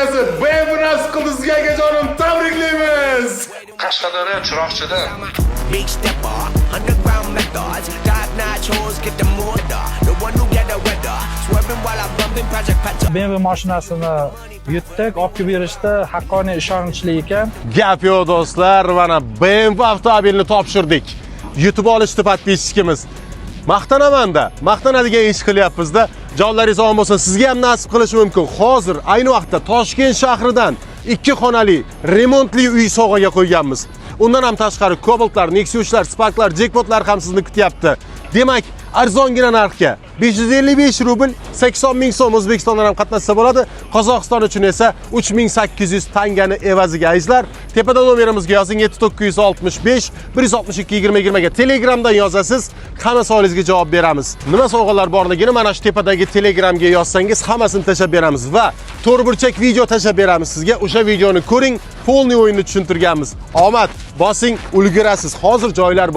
egasi BMW nasib qildi sizga, akajonim, tabriklaymiz. Qashqadaryo, Chiroqchida. Big stepper, underground methods, top notch hoes get the mortar. The one who get the weather, swerving while I'm bumping Project Panther. BMW mashinasini yutdik, olib kelib berishdi, haqqoniy, ishonchli ekan. Gap yo'q, do'stlar, mana BMW avtomobilini topshirdik. Yutib olishdi подписчик imiz. Maqtanamanda, maqtanadigan ish qilyapmiz-da. Jonlaringiz omon bo'lsin, sizga ham nasib qilishi mumkin. Hozir ayni vaqtda Toshkent shahridan ikki xonali remontli uy sovg'aga qo'yganmiz. Undan ham tashqari Cobaltlar, Nexia 3lar, Sparklar, Jackpotlar ham sizni kutyapti. Demak, arzongina narxga 555 rubl, 80 ming so'm, O'zbekistondan ham qatnashsa bo'ladi. Qozog'iston uchun esa 3800 tangani evaziga, azizlar. Tepada nomerimizga yozing: 7965 162 20 20 ga Telegramdan yozasiz, hamma savolingizga javob beramiz. Nima sovg'alar borligini mana shu tepadagi Telegramga yozsangiz, hammasini tashlab beramiz va to'rtburchak video tashlab beramiz sizga. O'sha videoni ko'ring, полный o'yinni tushuntirganmiz. Omad, bosing, ulgurasiz. Hozir joylar bor.